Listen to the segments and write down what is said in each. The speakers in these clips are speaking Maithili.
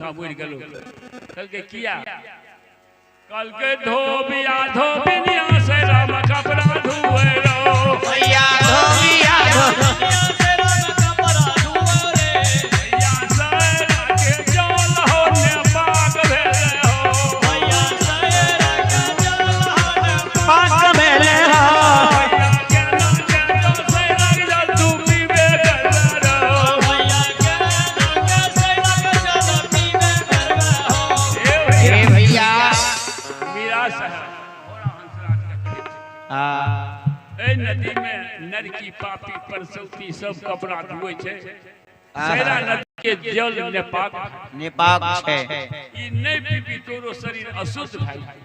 मरि गेलो। कहलकै किया? कहलकै धोबिया धोबिनिया से राम कपड़ा धुए रो। भैया धोबिया भैया सैरा के जल हो ने पाग भेले हो। पाक भेले हो। भैया केना केना सैरा के जल तू पीबे करले रो। हे हे भैया, भैया, मीरा साहब घोड़ा हंसराज के कहै छै, एहि नदी में नरकी पापी परसौती सब कपड़ा धोए छै। सैरा नदी के जल नेपाक नेपाक छै। ई नहि पीबी तोरो शरीर अशुद्ध भए जाय।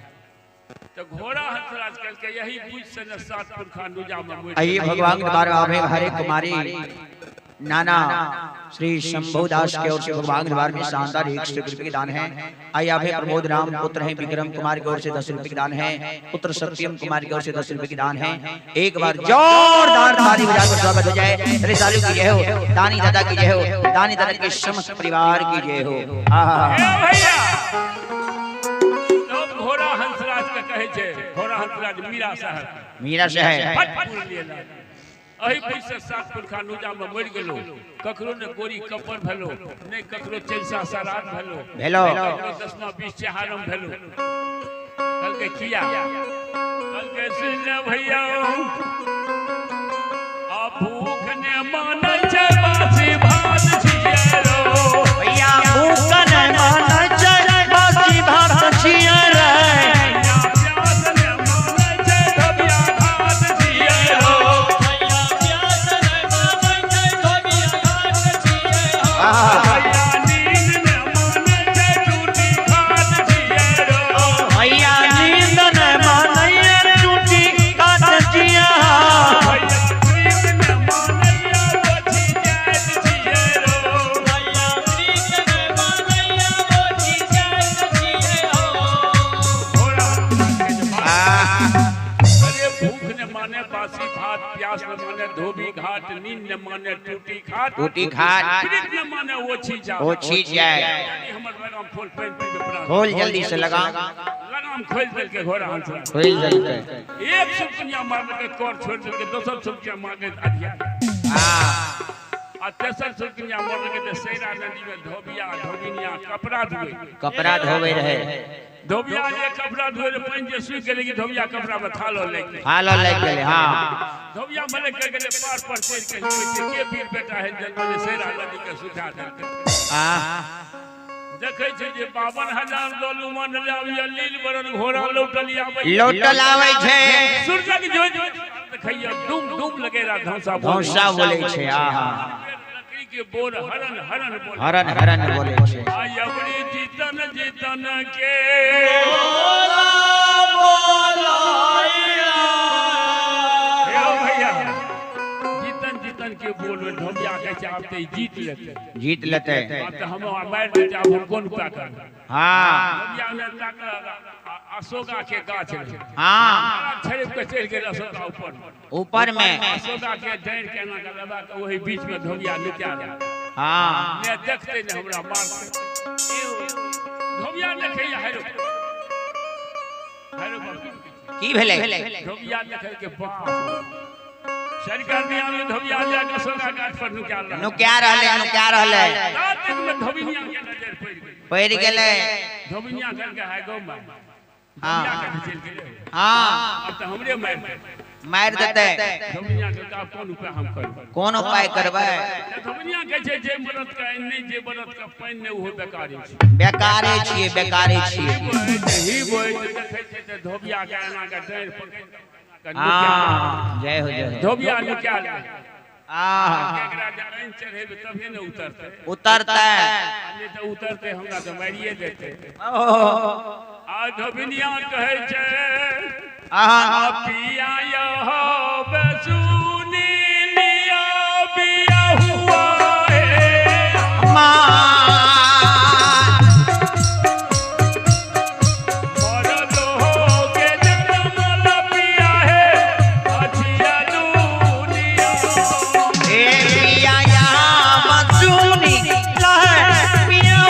तऽ घोड़ा हंसराज कहलकै यही बुझ से ने सात पुरखा नुजा में मरि आइए भगवान के द्वार में हरे कुमारी नाना श्री शंभु दास के ओर से भगवान के द्वार में शानदार 100 रुपये के दान है। आइए अभय प्रमोद राम पुत्र हैं विक्रम कुमार की ओर से 10 रुपये के दान है। पुत्र सत्यम कुमार की ओर से 10 रुपये के दान है। एक बार जोरदार ताली बजाकर स्वागत हो जाए। अरे सालू की जय हो, दानी दादा की जय हो, दानी दादा के समस्त परिवार की जय हो। आहा। हे भैया, तब घोड़ा हंसराज के कहै छै, घोड़ा हंसराज मीरा साहब मीरा से है। फट पुर लेला एहि बुझ से सात पुरखा नुजा में मरि गेलो। ककरो ने गोरी कब्बर भेलो, ने ककरो चलसा सराद भेलो, भेलो। ककरो दसमा बीस चहारम भेलो। कहलकै किया? कहलकै सुन ले भैया, आ भूख ने मानै छै बासी भात छियै रो। भैया भूख न मानै छै बासी भात छियै रे। भैया प्यास ने मानै छै धोबिया घाट छियै रो। आहा। भैया नींद ने मानै छै टूटी खाट छियै रो। भैया नींद न मानै टूटी काट छियै। भैया प्रीत ने मानैया ओछी जाइत छियै रो। घोड़ा अरे भूख ने माने बासी भात, प्यास ने माने धोबी घाट, नींद ने माने टूटी खाट, टूटी खाट, प्रीत ने माने ओछी जा ओछी जाय। जल्दी हमर लगाम खोल, पानि पीबे प्राण। खोल जल्दी से लगाम। लगाम खोल देलकै घोड़ा हंसराज। खोल देलकै। एक सुपनिया मारलकै कर छोड़ि देलकै, दोसर सुपनिया मारलकै अधिया आ तेसर सुपनिया मारलकै तऽ सैरा नदी में धोबिया धोबिनिया कपड़ा धोए। कपड़ा धोवे रहे। धोबिया जे कपड़ा धोए रहे, पानि जे सूखि गेलै कि धोबिया कपड़ा में थालो लागि गेलै। हालो लागि गेलै। हाँ। धोबिया मलक के गेलै पार पर चढ़ि के कहै छै, के वीर बेटा है जन्म सैरा नदी के सुखा देलकै। देखै छै जे 52,000 दलुमन लाबिया लील बरन घोड़ा लौटल आबै। लौटल आबै छै। सूरजक जोत देखैया डूम डूम लगेरा धौसा बोले। धौसा बोले छै। आहा। लकड़ी के बोर हरन हरन बोले। हरन हरन बोले छै। आई अबरी जीतन जीतन के हे भैया, जीतन जीतन के बोल धोबिया कहै छै आब तऽ ई जीत लेतै। जीत लेतै। आब तऽ हम मारि देतै, आब हम कोन उपाय करबै? धोबिया ने ताकल, अशोका के गाछ रहै। छड़पि के चढ़ि गेल अशोका ऊपर। ऊपर में। अशोका के डाँरि के एना के लगा के ओहि बीच में धोबिया नुका गेल। ने देखते ने हमरा मारते। धोबिया देखैया हेरो हेरो बाप। की भेलै? धोबिया देखै के बाप सरकार दिया में धोबिया जा के अशोका गाछ पर नुका रहल। नुका रहलै, नुका रहलै। तातेक में धोबिनिया के नजर पड़ि गेल। पड़ि गेलै। धोबिनिया कहलकै हाय गौ माय, धोबिया के चलि गेलै। हाँ। आब तऽ हमरे मारि देतै। मारि देतै। धोबिनिया कहलकै आब कोन उपाय हम करबै? कोन उपाय करबै? तऽ धोबिनिया कहै छै जे मरद के आनि नहि, जे मरद के पानि नहि, ओहो बेकारे छै। बेकारे छियै, बेकारे छियै। ही बोए देखै छै तऽ धोबिया के एना के डाँरि पकड़ि के नुका। हाँ, जय हो, जय हो। धोबिया नुका ले। एकरा जे आनि चढ़ेबै तभे ने उतरतै। उतरतै। नहि तऽ उतरतै हमरा तऽ मारिए देतै। आ धोबिनिया कहै छै आहा। आ पिया यह बेसुनी लिया बिया हुआ है। माँ मरद हो के जन्म पिया है अछिया दुनिया। ए पिया यहाँ मसूनी लह पिया।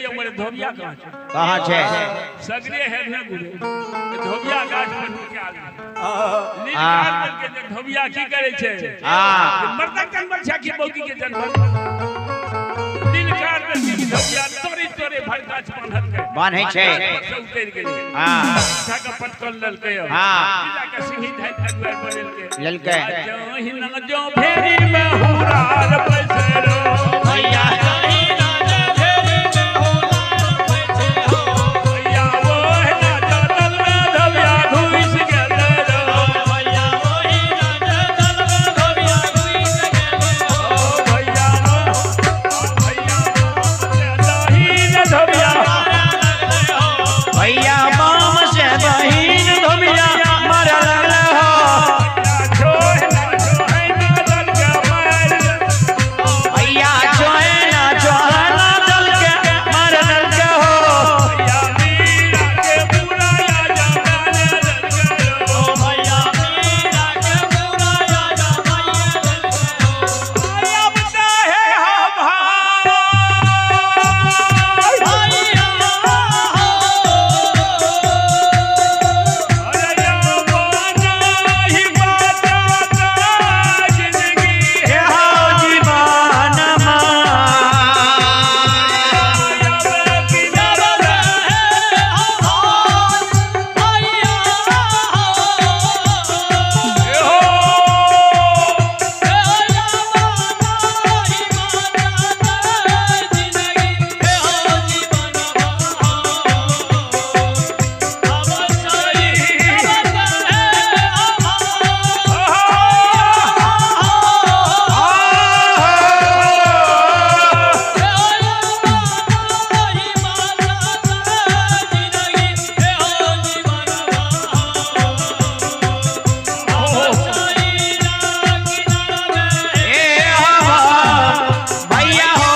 देखैया मरे धोबिया कहाँ छै? कहाँ छै? सगरे है ने गुरु धोबिया गाछ पर नुकायल। लीलकार के जे धोबिया की करे छै? हाँ। मर्दक जानवर छै कि मौगी के जानवर? लीलकार के धोबिया तोरे तोरे भर गाछ बान्हल के बान्है छै। से उतरि गेलै। हाँ। उठा के पटकल लेलकै। हाँ। जा के सिंही धाइ धाइ बनेलकै। लेलकै। जहिना जो भेरी में हुरार पैसेरो भैया भैया वो है ना जतल में धोबिया घुस गेलै रो। भैया ओ भैया भैया दही धोबिया भैया बाम से बहिन धोबिया मारे लगल हो। भैया जोहे ना जोहना दल के मारे लगल हो। हे हो जीवनमा। हे हो भैया हो।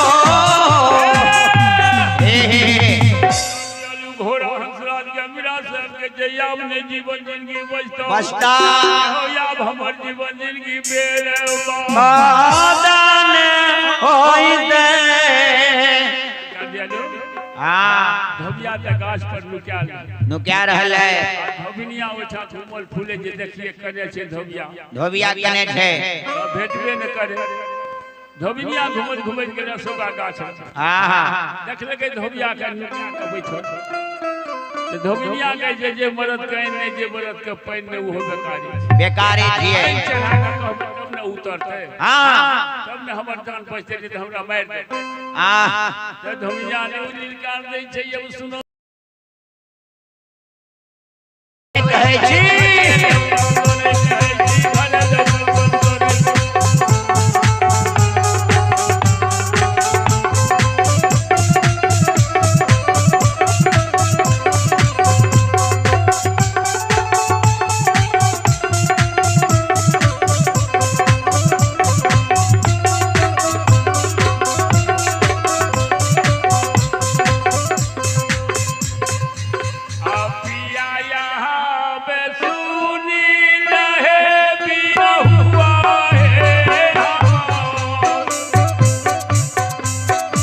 हे हे हे। घोड़ा हंसराज के मीरा साहब के जैया ने जीवन जिंदगी बचता बचता। हो याब हमर जीवन जिंदगी बेर बादन होइते। हाँ। धोबिया त गाछ पर नुकायल। नुका रहल है। धोबिनिया ओठा घूमल फूले जे देखिए कने छै धोबिया। धोबिया कने छै? तऽ भेटबे न करे। धोबिनिया घूमैत घूमैत गेल अशोका गाछ। हाँ हाँ। देखलकै धोबिया के नुका के बैठल। तऽ धोबिनिया कहै छै जे मरद के आनि नहि जे मरद के पानि नहि ओहो बेकारी छै। बेकारी छियै। पानि चढ़ा के कहबै तब ने उतरतै। हाँ। तब ने हमर जान बचतै, नहि तऽ हमरा मारि देतै। आ तऽ धोबिनिया ने ओ लिलकार दै छै ये सुनो कहै छी। पिया यहाँ बेसुनी रहे बिना हुआ है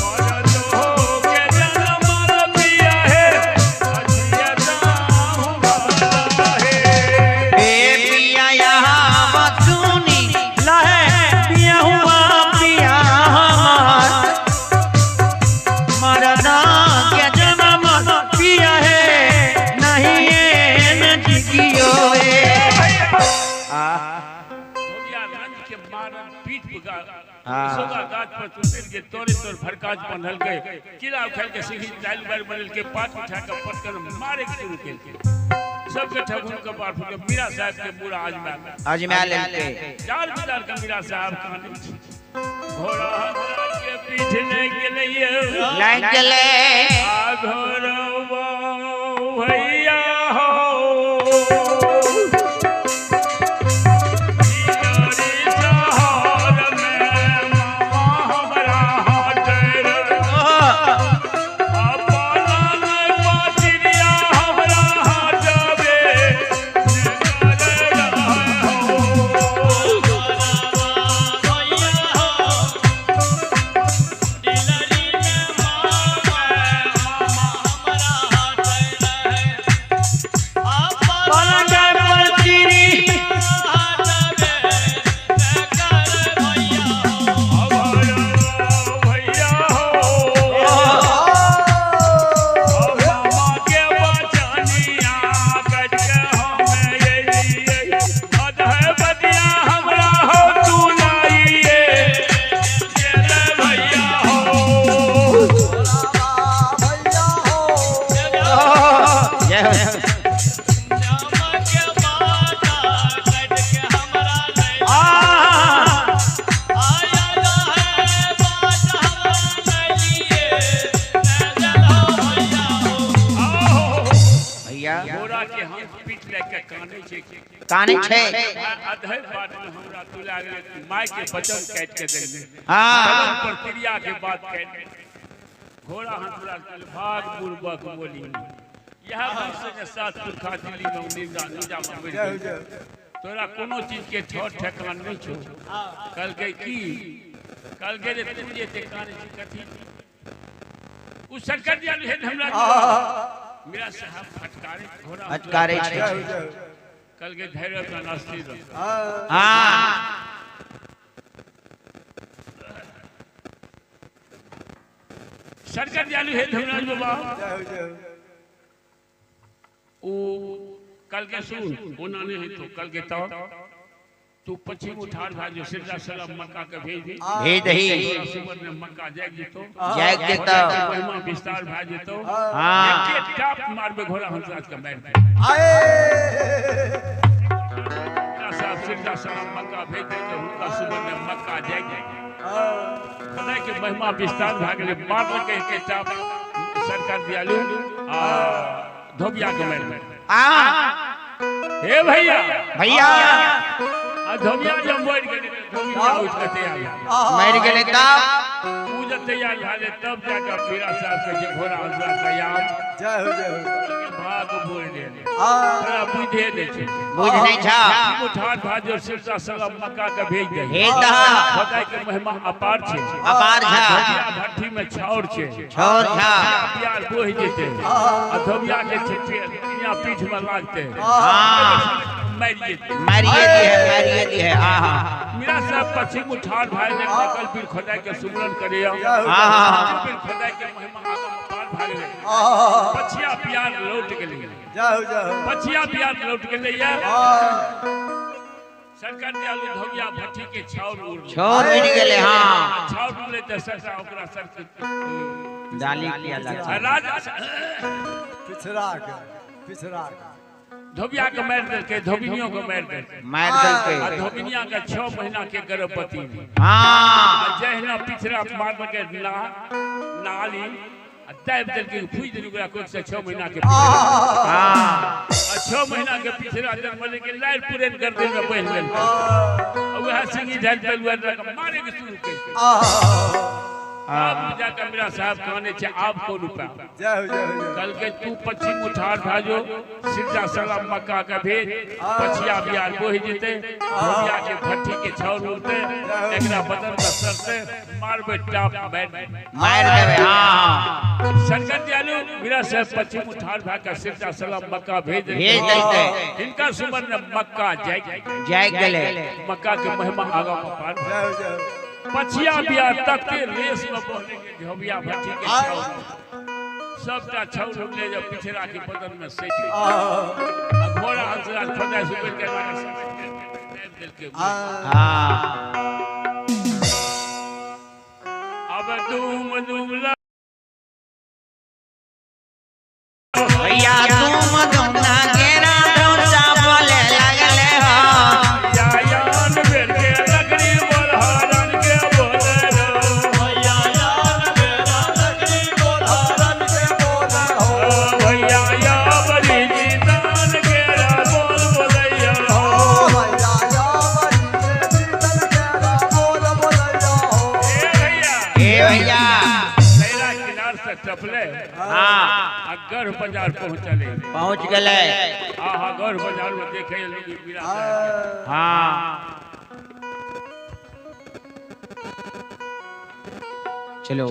मरद हो के जन्म पिया है अजियता हुआ है। ए पिया यहाँ बसुनी लहे पिया हुआ पिया हमार मरदा के जन्म पिया है नहीं एन जिगियो ए। आ धोबिया रंज के मारन पीठ पर हाँ। सोगा गाछ पर उतर के तोरे तोर भरकाज बंधल के किला उखड़ के सीधी दाल बार बदल के पाट उठा के पटकन मारे के शुरू केलकै। सबके ठगुन के बार फूके मीरा साहब के पूरा आजमा अजमा लेलकै। चार बिचार के मीरा साहब काने घोड़ा हंसराज के पीठ नहीं गेलैये लागि गेलै। आ घोड़वा भैया हो शहर में मामा हमरा हटर भैया हो कानै छै। अधे बाट में हमरा तू लागले my के वचन काट के देले। हां पर क्रिया के बात काट घोड़ा हंसराज के भाग बुरबक बोली यह वर्ष के साथ पुरखा दिल्ली में निजा निजा में मरि गेल। तोरा कोनो चीज के ठोर ठेकान नहीं छो। कल के की कल के जे तू जे ते काने छी कथी उ सरकार दिया हे हमरा मेरा साहब फटकारे घोड़ा फटकारे छै। कल के धैर्य का नास्ती रह। हां सरकार दिया हे धर्मराज बाबा ओ कल के सुन ओना नहीं है तो कल के तो तू पश्चिम उठार भाजो सिरजा सलाम मक्का के भेज दी भेज दही सुमर ने मक्का जाग जेतो जाग जेतो महिमा विस्तार भा जेतो। हां एक टाप मारबे घोड़ा हंसराज के मार दे आए साहब सिरजा सलाम मक्का भेज दे के हुनका सुमर ने मक्का जाग जाए खुदा के महिमा विस्तार भा गेलै मार के के टाप सरकार दियालु आ धोबिया के मार दे। आ हे भैया भैया आ धोबिया जब मर गेलै धोबिया उठ के तैयार मर गेलै तब उ जब तैयार भए तब जाके पीरा साहब के जे घोड़ा हंसराज तैयार। जय हो जय हो भाग बोल दे तोरा बुझे नै छै बुझ नहीं छा उठार भाजो सिरसा सलाम मक्का के भेज दे भेज दहा। खुदा के महिमा अपार छै अपार छा। धोबिया भट्ठी में छाउर छै छाउर छा। प्यार बोहि जेते आ धोबिया के छिट्टी यहाँ पीठ में लागते। हां मारिए मारिए दी है मारिए दी है। आहा मेरा साहब पश्चिम उठार भाई ने कल पीर खुदा के सुमरन करे। आहा पीर खुदा के महिमा अपार भागले पछिया प्यार लौट गेलै। जय हो जय हो पछिया प्यार लौट गेलै यार सरकार दियालु धोबिया भट्ठी के छाउर उड़ छाउर उड़ गेलै। हां छाउर उड़ले त सरकार ओकरा सर डाली किया लगा राजा पिछड़ा के पिछड़ा के धोबिया के मार देलकै धोबिनियो के मार देलकै मार देलकै आ धोबिनिया के 6 महीना के गर्भवती। हां जहिना पिछड़ा मार के ना नाली आ दाबि देलकै फूजि देलकै ओकरा कोख से 6 महीना के। हां आ 6 महीना के पिछड़ा जन्मले के लार पुरन गर्दन में बान्हि लेलकै आ वएह सिंगी झालि तलवार लऽ के मारे के शुरू केलकै। आप जाकर मेरा साहब कहने छे आप को रुपया जय हो जय हो कल के तू पश्चिम उठार भाजो सिरजा सलाम मक्का के भेज पछिया बियार बोहि जेते धोबिया के भट्ठी के छाउर उड़ते एकरा बदन के सरते मारबे टाप मार मार देबे। हां सरकार दियालु मेरा साहब पश्चिम उठार भा के सिरजा सलाम मक्का भेज भेज देते हिनका सुमन ने मक्का जाय जाय गेलै मक्का के महिमा आगा पार। जय हो जय हो पछिया बियार तक के रेस में बहने के धोबिया भट्ठी के छाउर सबटा छाउर उड़ले जब पिछड़ा के बदन में सटि गेल आ घोड़ा हंसराज खुदा सुपर के लागे दाबि देलकै। हां अब धूम धूम भैया धूम धूम ना गेरा धौसा बोले लागले हो जायान बेर के लकड़ी बोलहरन के बोले रो भैया यान मेरा लकड़ी बोलहरन के बोले हो भैया या बड़ी जी दान केरा बोल बोलैया हो भैया या बड़ी जी दान केरा बोल बोलैया हो। ए भैया ए भैया सैरा किनार से टपले। हां आ गढ़ बाजार पहुंचले पहुंच गेलै। आहा गढ़ बाजार में देखे लोग मीरा साहब। हां चलो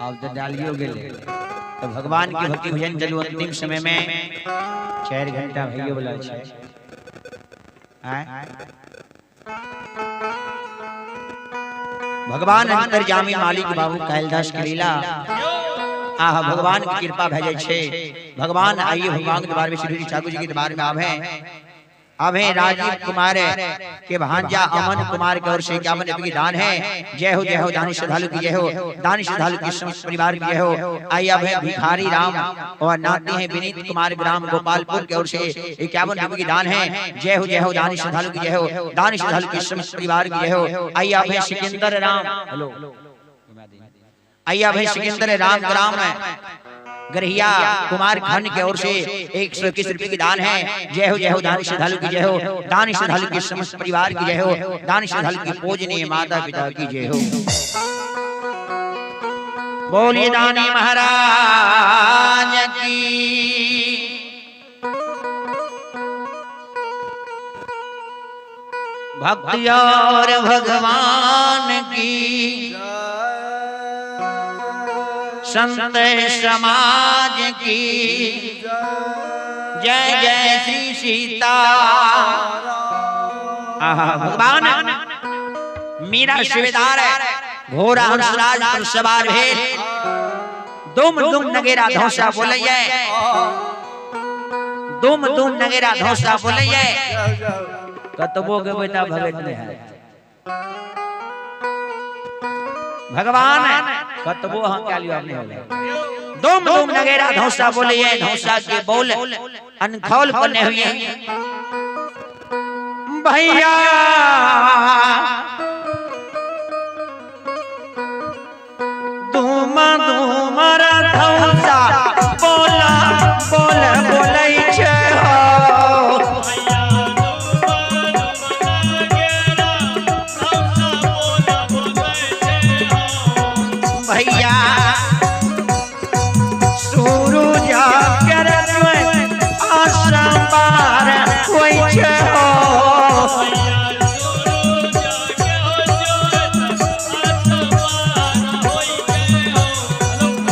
आप तो डालियो गेले तो भगवान के भक्ति भजन चलू अंतिम समय में 4 घंटा भइयो वाला छै। भगवान अंतर्जामी मालिक बाबू कैलदास के लीला आह भगवान की कृपा भए जाइ छै। भगवान आइए भगवान के दरबार में श्री ठाकुर जी के दरबार में आवे आवे राजीव कुमार के भांजा अमन कुमार के ओर से 51 रुपये की दान है। जय हो दानी श्रद्धालु की जय हो, दानी श्रद्धालु की समस्त परिवार की जय हो। आइए अब है भिखारी राम और नाती है विनीत कुमार ग्राम गोपालपुर के ओर से 51 रुपये की दान है। जय हो दानी श्रद्धालु की जय हो, दानी श्रद्धालु की समस्त परिवार की जय हो। आइए अब है सिकंदर राम, हेलो, आइए अब है सिकंदर राम ग्राम है गरहिया कुमार खन के ओर से 121 रुपए की दान है। जय हो जय हो दान श्रद्धालु की जय हो, दान श्रद्धालु के समस्त परिवार की जय हो, दान श्रद्धालु की पूजनीय माता पिता की जय हो। बोलिए दानी महाराज की। भक्ति और भगवान की, संत समाज की जय जय श्री सीता। भगवान मीरा शिवदार है, घोड़ा हंसराज पर सवार भेल, दुम दुम नगेरा धौसा बोलैये, दुम दुम नगेरा धौसा बोलैये, कतबो के बेटा भगत नहीं है भगवान, कतबो हाँ क्या लियो आपने हो गया। दुम दुम नगेरा धौसा बोलिए, धौसा के बोल अनखौल बने हुए भैया। दुम दुम धौसा बोला बोल बोलै छे हो, भैया सूरज कर आसमार होई छे हो,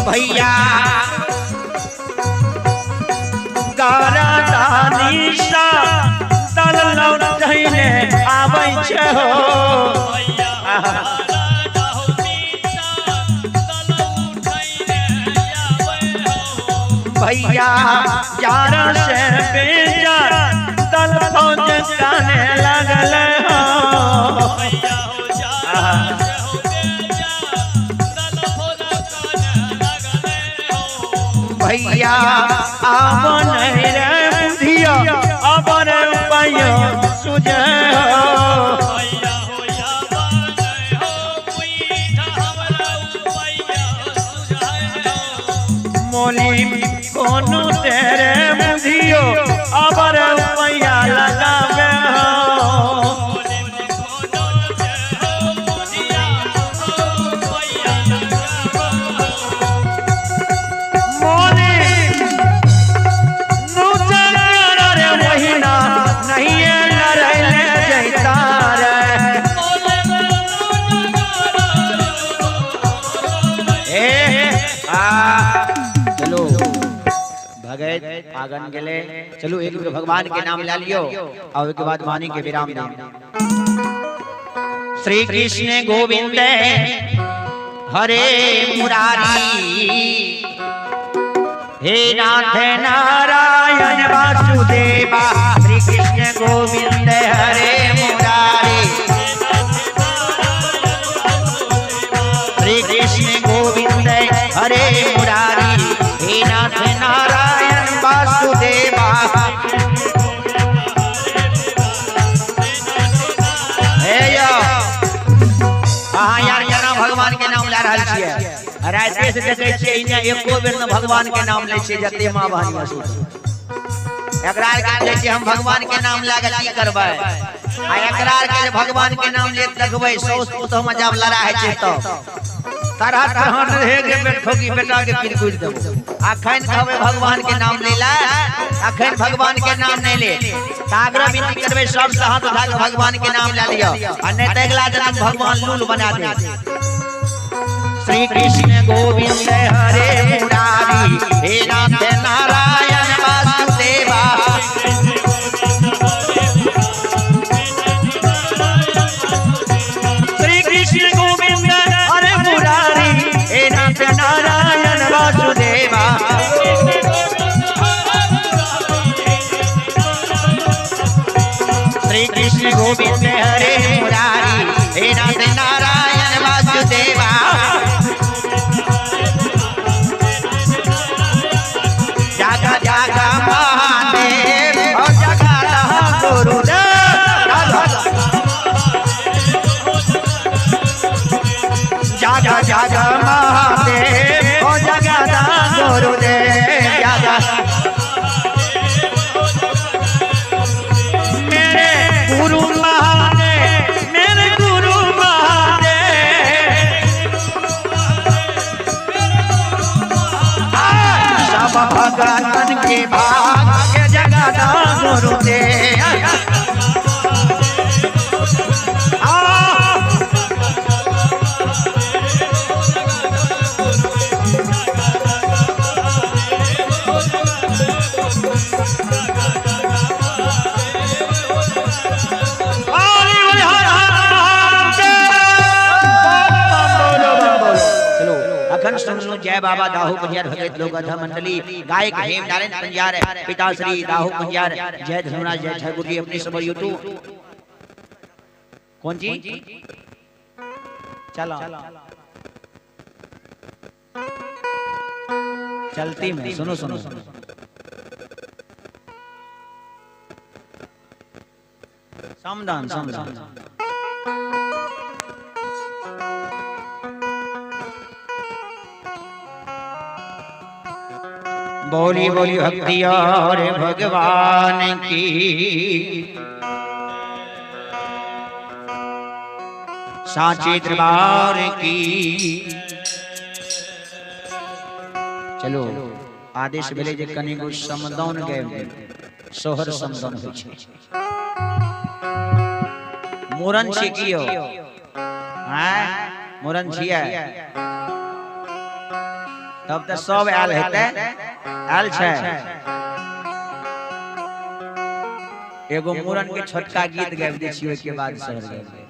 भैया गारा दानी सा दल लौटैने आबै छे हो। भैया यार से बेजार दल फौज काने लगल हो, भैया आब नहीं रे बुधिया अब रे उपाय सुझे हो। मोली कोनो तेरे बुधियो अब रे उपाय लगावे हो, मोली रे महीना नहीं लड़ैले जैता रे। ए आ चलो भगत आगन गेले, चलो एक बेर भगवान के नाम ला लियो और के बाद वाणी के विराम दे। श्री कृष्ण गोविंद हरे मुरारी, हे नाथ नारायण वासुदेवा, श्री कृष्ण गोविंद हरे मुरारी, श्री कृष्ण गोविंद हरे मुरारी, हे नाथ नारायण वासुदेवा। हे यो अहाँ यार केना भगवान के नाम ला रहल छियै, राइते से देखै छियै इने एको बेर न भगवान के नाम लै छियै जते माँ बहन असुर। एकरा आर के कहै छियै हम भगवान के नाम लए के की करबै, आ एकरा आर के भगवान के नाम लेत देखबै सौस पुतोह में जब लड़ाइ होइ छै तब तरह तरह रहे के बेट ठोकी बेटा के पीर गुज देबो। अखन कहबै भगवान के नाम ले ला, अखन भगवान के नाम नहीं ले तागरा विनती करबै सब से हाथ उठा के भगवान के नाम ले लियो, आ नहीं त अगला जन्म भगवान लूल बना दे। श्री कृष्ण गोविंद हरे मुरारी, हे नाथ नारायण वासुदेवा, श्री कृष्ण गोविंद हरे मुरारी, हे नाथ नारायण वासुदेवा। श्री कृष्ण गोविंद हरे मुरारी, हे नाथ नारायण वासुदेवा। जागा जागा महादेव और जागा गुरुदेव, जागा जागा महादेव और जागा गुरुदेव। भजन सुनलू। जय बाबा दाहू पंजार भगत लोग अध मंडली, गायक हेम नारायण पंजार, पिता श्री दाहू पंजार। जय धर्मराज, जय ठाकुर जी। अपने सब यूट्यूब कौन जी चलो चलती में सुनो सुनो समदान समदान। बोली बोली भक्ति और भगवान की। सांची दरबार की। चलो आदेश भेलै जे कनिगो समदाउन गाबि सोहर समदाउन होइ छै। मूड़न छी की हो? हैं मूड़न छियै तब तऽ सब आयल हेतै, आयल छै। एगो मूड़न के छोटका गीत गाबि दै छियै, ओहिके बाद सोहर गाबि।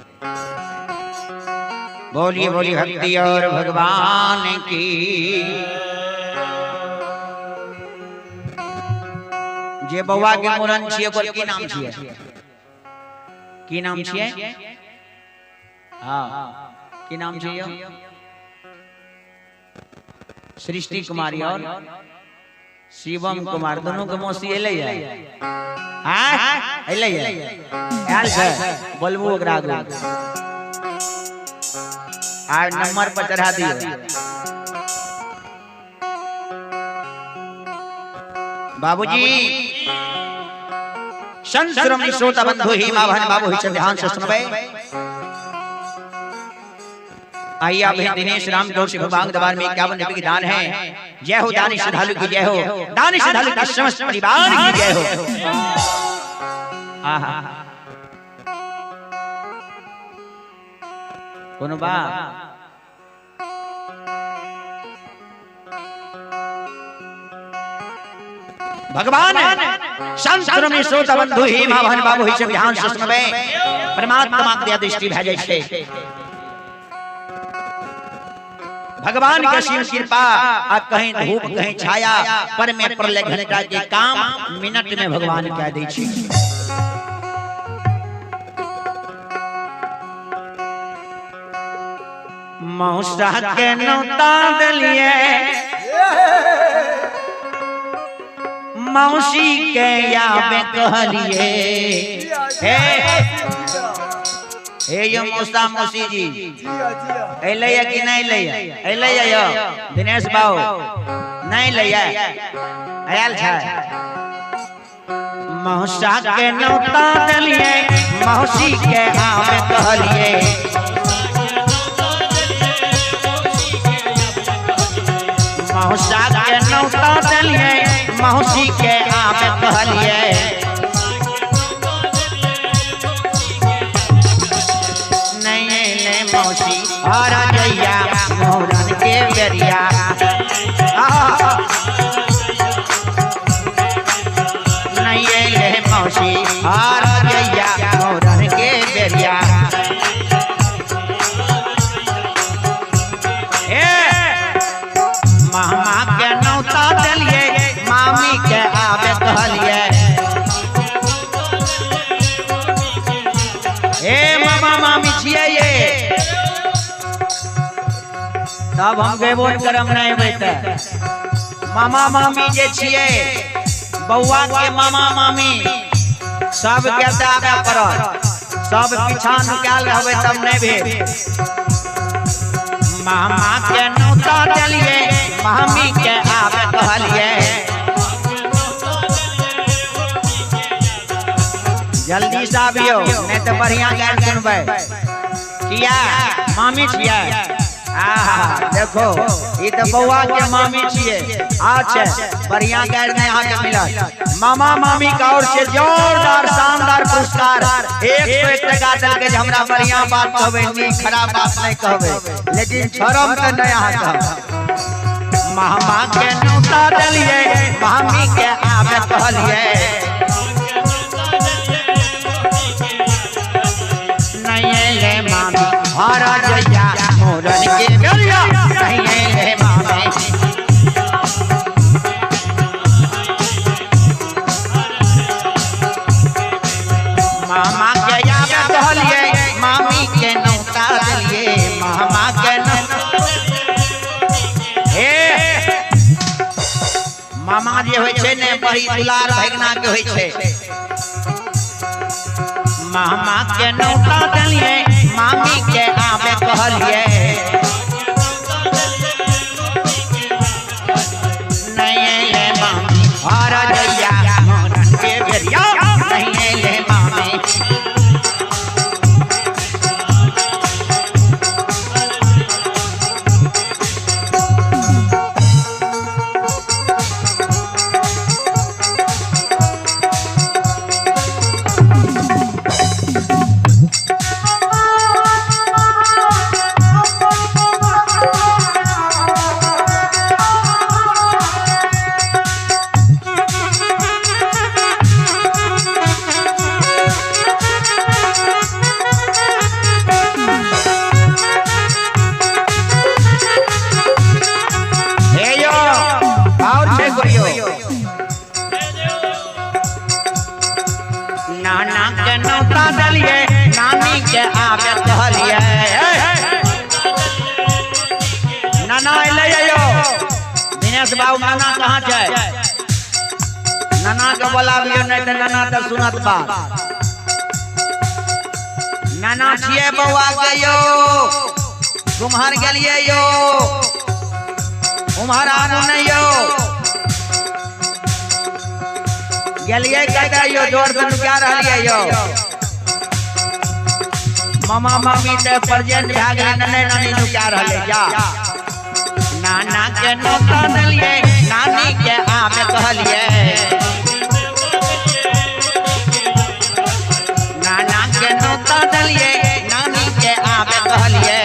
बोलिए बोलिए भक्ति और भगवान की। जे बौआ के मूड़न छियै ओकर की नाम छियै? की नाम छियै? हाँ की नाम छियै? सृष्टि कुमारी और शिवम कुमार दोनों के मौसी एलै है। हाँ एलै है, आयल छै। बोलबू ओकरा आगू आ नंबर पर चढ़ा दियौ। बाबूजी संत श्रोमणी श्रोता बंधु ही माभन बाबू ही ध्यान से सुनबे। आइए आप दिनेश राम गौर से भगवान दरबार में 51 रुपए की दान है। जय हो दानी श्रद्धालु की जय हो, दानी श्रद्धालु की समस्त परिवार की जय हो। आहा कोनो बा भगवान संत श्रोमणी श्रोता बंधु ही माभन बाबू ही सब ध्यान से सुनबे। परमात्मा के दृष्टि भए जाइ छै। भगवान के असीम कृपा आ कहीं धूप कहीं छाया पर में प्रलय घंटा के काम मिनट में भगवान कह दै छै। मौसा के नौता देलिए मौसी के याबे कहलिए। हे हे यो मौसा मौसी जी अइलै कि नहीं अइलै? अइलै यो दिनेश बाबू नहीं अइलै? आयल छै। मौसा के नौता देलिए मौसी के आमे कहलिए। मौसा के नौता देलिए मौसी के आमे कहलिए। नहीं मौसी हरा जइया मोरन के बेरिया। नहीं ले मौसी हरा जइया मोरन के बेरिया। मामा के नौता देलिए मामी के आबे कहलिए। हे मामा मामी छियै ये तब हम गेबो करम नहीं होइते। मामा मामी जे छियै बौआ के मामा मामी सब के आबे पड़त, सब पीछा नुकायल रहबै तब नहीं भेल। मामा के नौता देलिए मामी के आबे कहलिए। जल्दी से आबियो नहीं तो बढ़िया गान सुनबै। किया मामी छियै? आहा देखो ई तो बौआ के मामी छियै। अच्छा बढ़िया गान नहीं अहाँ के मिलत। मामा मामी का ओर से जोरदार शानदार पुरस्कार 101 टका देलकै जे हमरा बढ़िया बात कहबै, नीक खराब बात नहीं कहबै, लेकिन शरम तऽ नहीं अहाँ कहब। मामा के नौता देलिए मामी के आबे कहलिए। नहीं ले मामी हरा जइया मोरन के बेरिया। नहीं ले मामी मामा जे होइ छै ने बड़ी दुलार भगना के होइ छै। मामा के नौता देलिए मामी के आबे कहलिए, नहीं ले मामी हर जइया मोरन के बेरिया, नहीं ले मामी। हे यो और छै कोइयो नाना के नौता देलिए नानी के आबे कहलिए। नाना एलै यो दिनेश बाबू, नाना कहाँ छै? नाना के बोलाबियो नहीं तऽ नाना तऽ सुनत बात। नाना छियै बौआ के यो, कुम्हर गेलिए यो, उम्हर आबू नहीं यो, गेलिए कतऽ यो, जोर से नुका रहलिए यो। मामा मामी तऽ प्रेजेंट भए गेलै, नन्हे नानी नुका रहलै जा। नाना के नौता देलिए नानी के आबे कहलिए, नाना के नौता देलिए नानी के आबे कहलिए।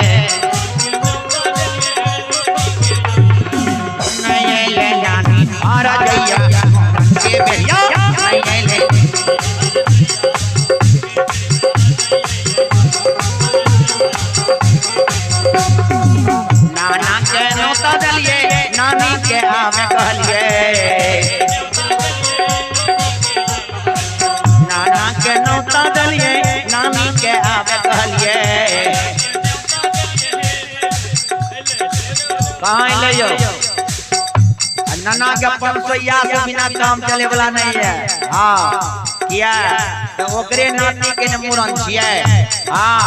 नहीं अइले नानी हर जइया मोरन के बेरिया, नहीं अइले। नाना के नौता देलिए नानी के आबे कहलिए, नाना के नौता देलिए नानी के आबे कहलिए। कहाँ अइले यो? नाना के 500 से बिना काम चले वाला नहीं है। हाँ किया तो ओकरे नाती के ने मूड़न छियै। हाँ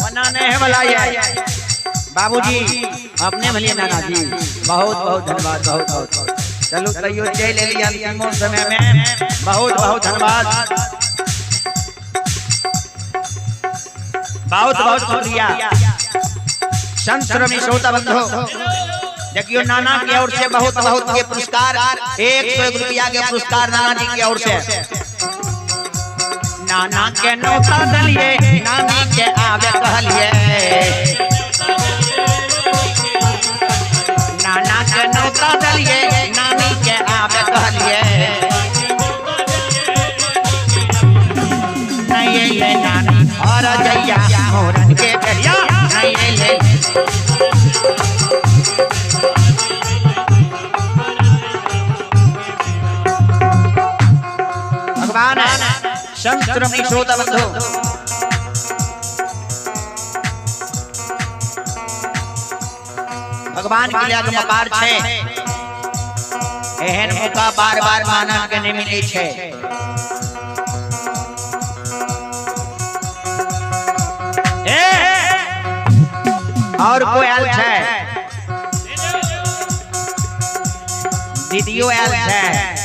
ओना नहीं है वाला ये। बाबूजी अपने भलिए नाना जी, बहुत बहुत धन्यवाद, बहुत बहुत। चलू तैयो चलि एलियै अंतिमो समय में, बहुत बहुत धन्यवाद, बहुत बहुत शुक्रिया। संत श्रोमणी श्रोता बंधु, देखियो नाना के ओर से बहुत बहुत के पुरस्कार, 101 रुपया के पुरस्कार नाना जी के ओर से। नाना के नौता देलिए नानी के आबे कहलिए, नाना के नौता देलिए नानी के आबे कहलिए। नहीं अइले नानी हर जइया मोरन के बेरिया, नहीं अइले। भगवान संत श्रोमणी श्रोता बंधु, भगवान के लिए अपार छै, एहन मौका बार बार मानव के नहीं मिले छै। ए और कोई आयल छै? दीदियो आयल छै?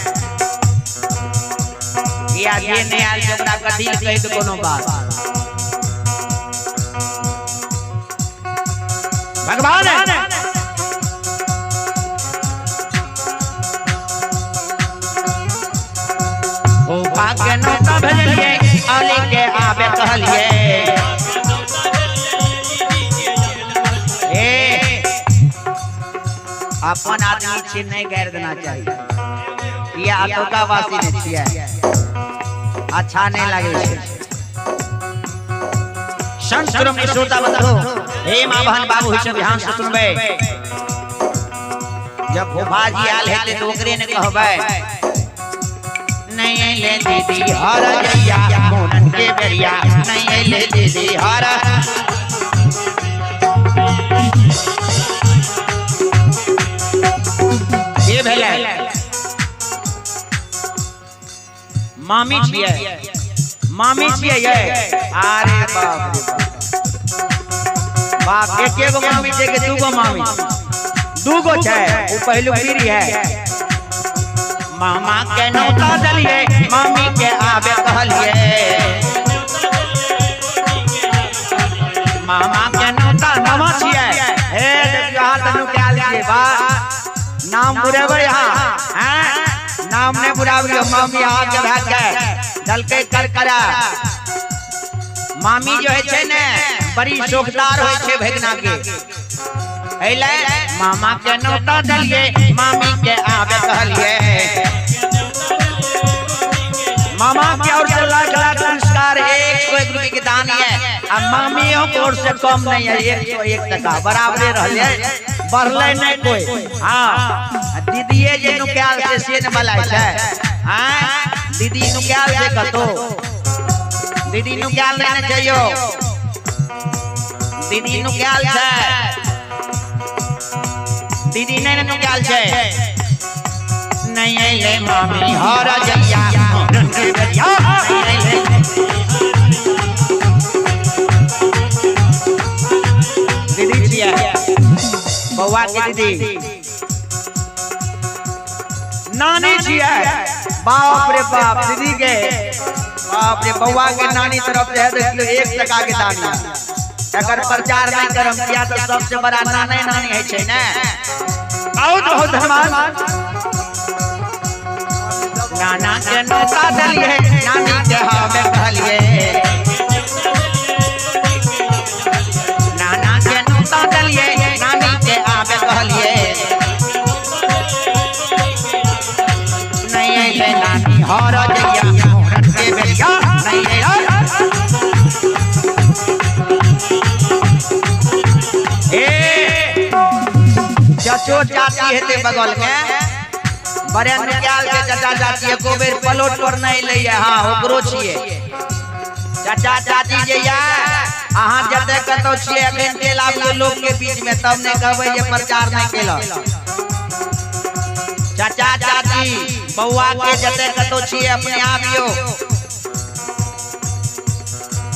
किया जे नहीं आयल छै ओकरा कथी लए कहै के कोनो बात। भगवान फूफा के नौता भेजलिए अली के आबे कहलिए, ए अपन आदमी छी नहीं गैर देना चाहिए, किया अतुका वासी नहीं छियै, अच्छा नहीं लागे छै। संत श्रोमणी श्रोता बंधु, हे माँ बहन बाबू सब ध्यान से सुनबै। जब फूफा जी आयल हेतै तऽ ओकरे ने कहबै, नहीं अइले दीदी हर जइया मोरन के बेरिया, नहीं अइले दीदी हर। के भेलै? मामी छियै, मामी छियै ये। अरे बाप रे बाप, बाप एक एगो मामी छै कि दूगो मामी? दूगो छै, ओ पहिलुक पीढ़ी है। मामा के नौता देलियै, मामी के आबे कहलियै। मामा के नौता मामा छियै। हे देखियौ अहाँ तऽ नुकायल छियै, वाह नाम बुरेबै अहाँ, हैं नाम नहि बुराबियौ। मामी अहाँ के भए के दलकै करकरा। मामी जो है छै ने बड़ी शोखदार होइ छै भगना के। एलै मामा के नौता देलियै, मामी के आबे कहलियै। मामा के ओर से लाख लाख पुरस्कार 101 रुपये के दान है, आ मामियों के ओर से कम नहीं है, 101 टका बराबरे रहले, बढ़ले नहीं कोई। हाँ दीदीए जे नुकायल छै से ने बलाय छै। हाँ दीदी नुकायल छै कतो, दीदी नुकायल नहीं ने चाहियो, दीदी नुकायल छै, दीदी नहीं ने नुकायल छै। नहीं अइले मामी हर जइया, नहीं अइले। दीदी छियै बौआ के दीदी, नानी छियै। बाप रे बाप दीदी के, बाप रे बौआ के नानी तरफ से है देखियौ 1 टका के दानी। एकर प्रचार नहीं करम किया तो सबसे बड़ा नाने नानी है छै ने। बहुत बहुत धन्यवाद। नाना के नौता देलियै, नानी के हमे कहलियै। नाना के नौता देलियै, नानी के आबे कहलियै। नहीं अइले नानी हर जइया, मोरन के बेरिया। नहीं अइले। ए चचो चाची हेते बगल में, बड़े नुकायल के चाचा चाची एको बेर पलोट पर नहीं लैया। हाँ ओकरो छियै चाचा चाची जे या, अहाँ जते कतौ छियै अखन चलि आबियौ लोक के बीच में, तब नहीं कहबै जे प्रचार नहीं केलक। चाचा चाची बौआ के जते कतौ छियै अपने आबियौ।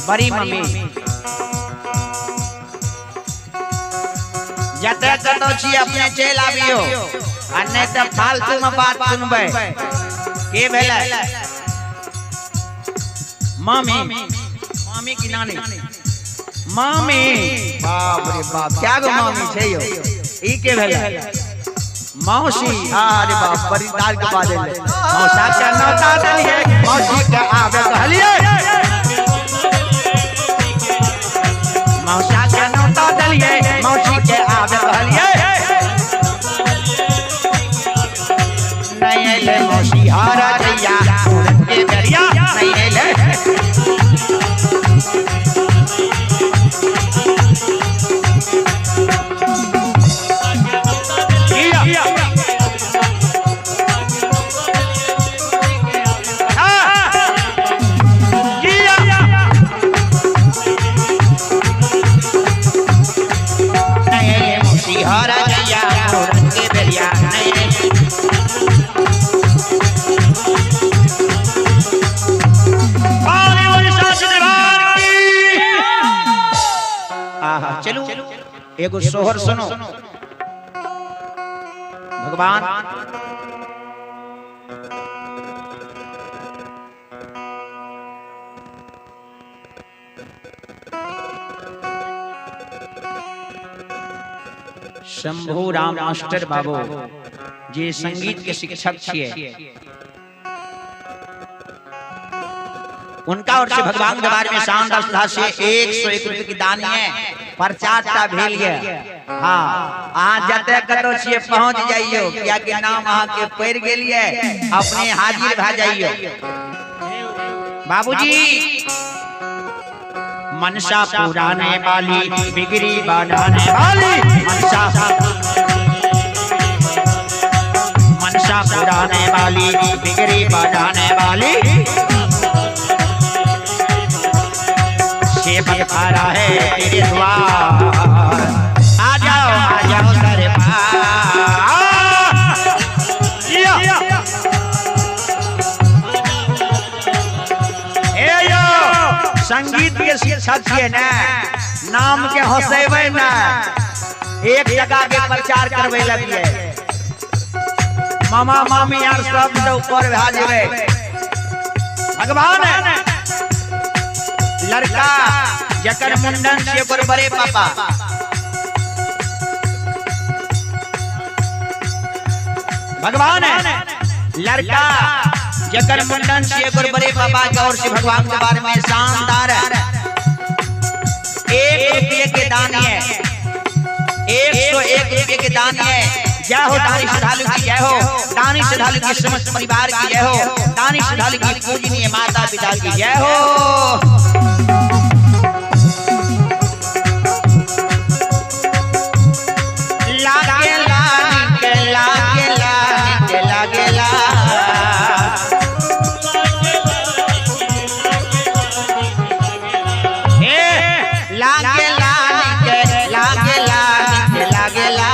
बड़ी मम्मी जते कतौ छियै अपने चलि आबियौ, आ नहीं तऽ फालतू में बात सुनबै। के भेलै? मामी, मामी की नानी? मामी, बाप रे बाप क्या गो मामी छै यौ। ई के भेलै? मौसी। अरे बाप बड़ी दाल के बाजै ले। मौसा के नौता देलियै, मौसी के आबे कहलियै। मौसा के नौता देलियै, मौसी के आबे कहलियै। नहीं अइले मौसी हर जइया, मोरन के बेरिया। नहीं अइले। नहीं अइले मौसी हर जइया, मोरन के बेरिया। नहीं अइले। आहा चलू एगो सोहर सुनो। भगवान शंभू राम मास्टर बाबू जे संगीत के शिक्षक छियै, उनका और से भगवान दरबार में शानदार श्रद्धा से 101 रुपये की दान है, प्रचार टा भेल ये। हाँ अहाँ जते कतौ छियै पहुंच जाइयो, कियाकि नाम अहाँ के पड़ि गेल ये, अपने हाजिर भए जाइयो। बाबूजी मनसा पुराने वाली, बिगड़ी बनाने वाली, मनसा मनसा पुराने वाली, बिगड़ी बनाने वाली, सेवक खड़ा है तेरे द्वार, आ जाओ दरबार। संगीत के शिक्षक छियै ने, नाम के हंसेबै ने, 1 टका के प्रचार करबै लगिए। मामा मामी यार सब ऊपर भए जेबै। भगवान लड़का जकर मुंडन से ओकर बड़े पापा भगवान लड़का जकर मुंडन से ओकर बड़े पापा के ओर से भगवान के बारे में शानदार 1 रुपये के दान है, 101 रुपये के दान है। जय हो दानी श्रद्धालु की जय हो, दानी श्रद्धालु के समस्त परिवार की जय हो, दानी श्रद्धालु की पूजनीय माता पिता की जय हो। लागेला लागेला लागेला लागेला लागेला लागेला।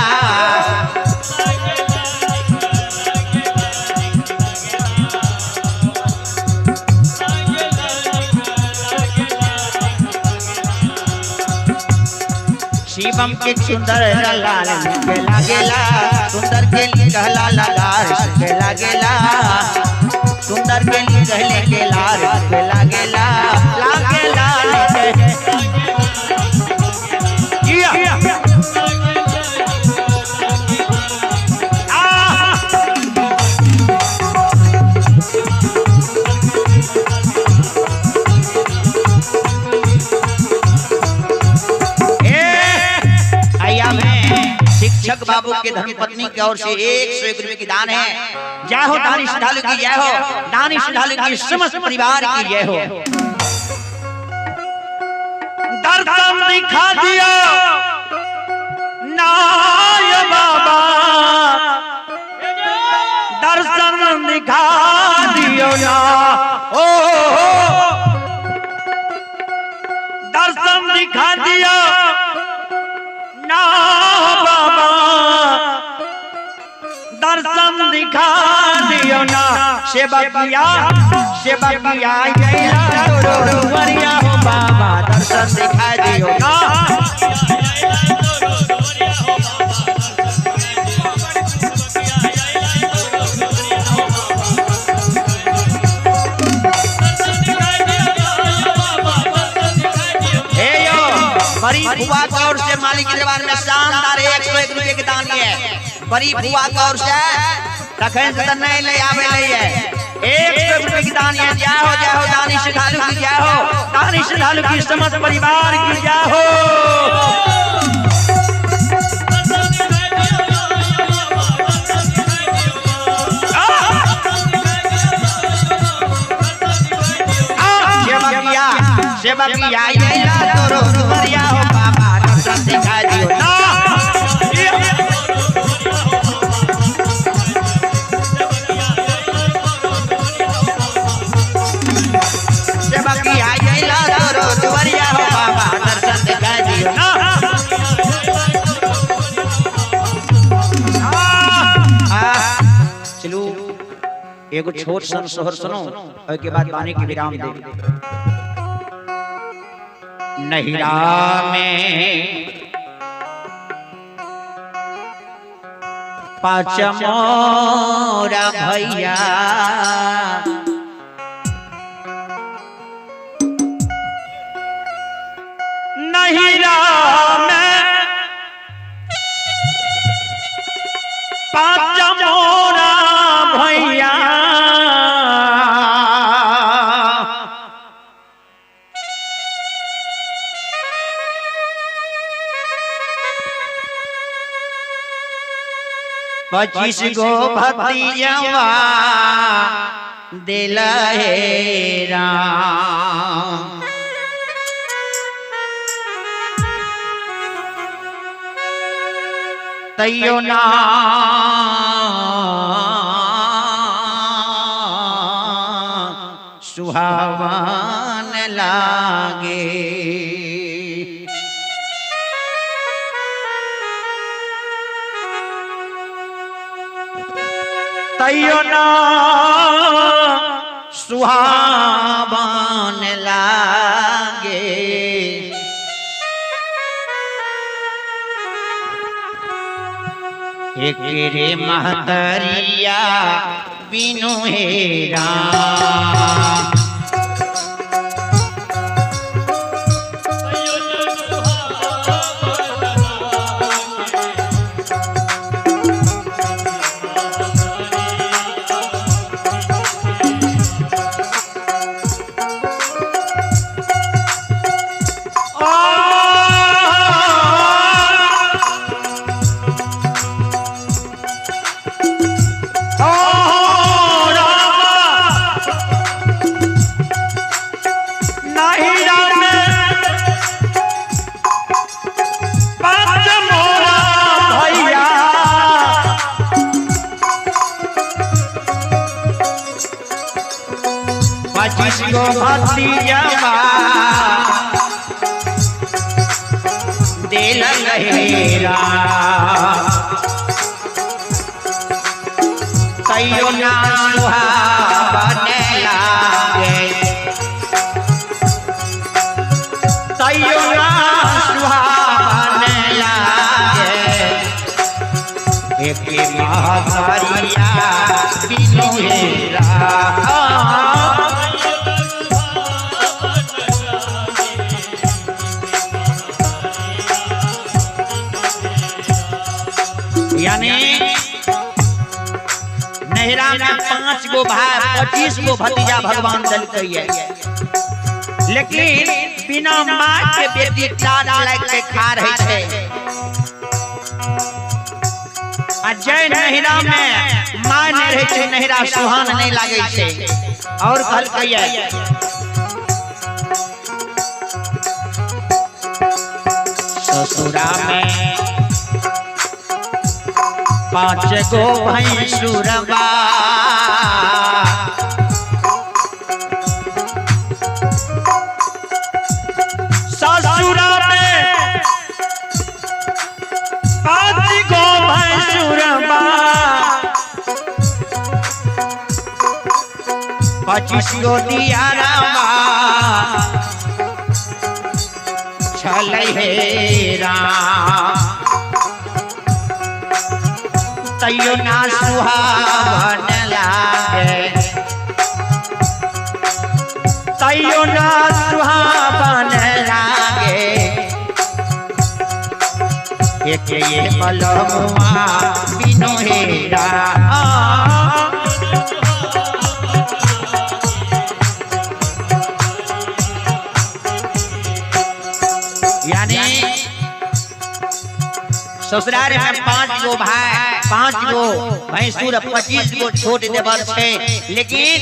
शिवम के सुंदर लाल के लागेला, सुंदर के कहला लाल के लागेला, सुंदर के कहले के लाल के लागेला, लागेला। शिक्षक बाबू के धर्मपत्नी की ओर से 101 रुपए की दान है। जय हो दानी श्रद्धालु की जय हो, दानी श्रद्धालु की समस्त परिवार की जय हो। दर्शन दिखा दिया नाय बाबा, दर्शन दिखा दियो ना, ओ दर्शन दिखा दिया ना बाबा, दर्शन दिखा दियो ना। सेवा किया सेवा किया हो बाबा, दर्शन दिखा दियो ना। बड़ी बुआ की ओर से मालिक के दरबार में शानदार 101 रुपए के दान है। बड़ी बुआ की ओर से तखन से नहीं ले आवे ले है 100 रुपए की दान है। जय हो जय हो दानी श्रद्धालु की जय हो, दानी श्रद्धालु की समस्त परिवार की जय हो। सेवा किया तोरो दुआरिया हो बाबा, दर्शन दिखा दियो ना। सेवा किया तोरो दुआरिया हो बाबा, दर्शन दिखा दियो ना। चलू एगो छोट सन सोहर सुनो, ओके बाद बानी के विराम दे। नहिरा में पाँच मोरा भैया, नहिरा में पाँच मोरा भैया, पच्चीस गो भतीजवा दिल हे राम। तैयो ना सुहावन लागे, तैयो ना सुहावन लागे। एक रे महतरिया बिनु हे राम। पाँच मोरा भैया, 25 गो भतिजवा देलन हेरा, तैयो ना सुहावन लागे, तैयो ना सुहावन लागे, एक महतरिया बिनु हेरा। यानी नहरा में 5 गो भाई 25 गो भतीजा भगवान दिलकै है, लेकिन बिना माँ के बेटी टाट लाग के खा रहे छै। आ जय नहरा में माँ नहीं रहे छै, नहरा सुहान नहीं लागे छै। और कहलकै है ससुरा में 5 गो भैंसुरबा, ससुरा में 5 गो भैंसुरबा, 25 गो दियारबा छलै हे राम, तैयो ना सुहावन लागे, तैयो ना सुहावन लागे, एक ये बलमुआ बिनु हेरा। यानी ससुराल में 5 गो भाई, 5 गो भैंसुर, 25 गो छोट देवर छै, लेकिन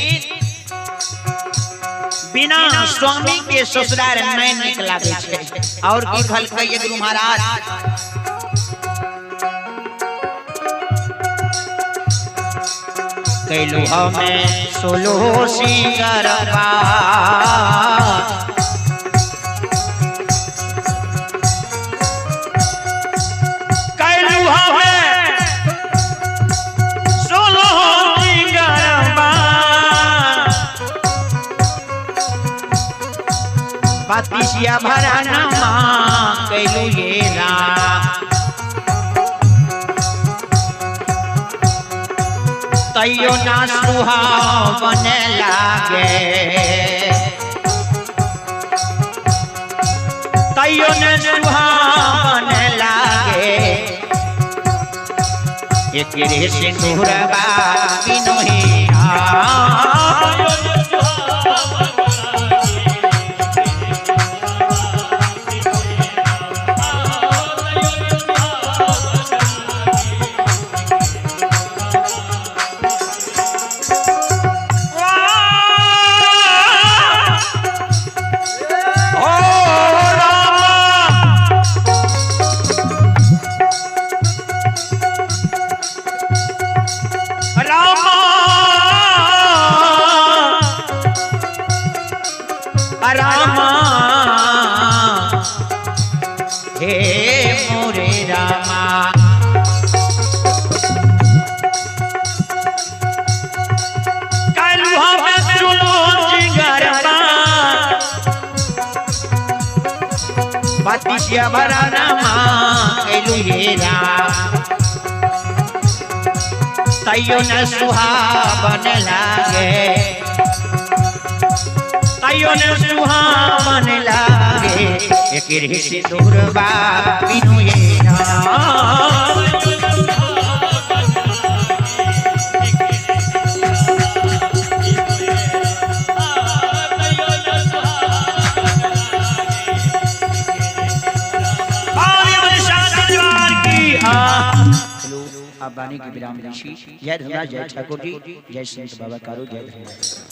बिना स्वामी के ससुराल नहीं निक लागे छै। और की कहलकै ये गुरु महाराज, कैलू हमें सोलो सिंगरबा, कैलू हमें सोलो सिंगरबा, बतिसिया भरनमा कैलू ये राम, तैयो ना सुहावन लागे, तैयो न सुहावन लागे, एक रे सिंदूरबा बिनु हेरा। ओ रामा, रामा, रामा हे मोरे रामा, कैलू हमें चुनो जिगरबा, बतिसिया भरनमा कैलू हे राम। तैयो न सुहावन लागे, तैयो न सुहावन लागे, एक ऋषि दुर्बा बिनु ये राम। चलो आप बानी की विराम ऋषि। जय धर्मराज, जय ठाकुर जी, जय संत बाबा कारू, जय धर्मराज।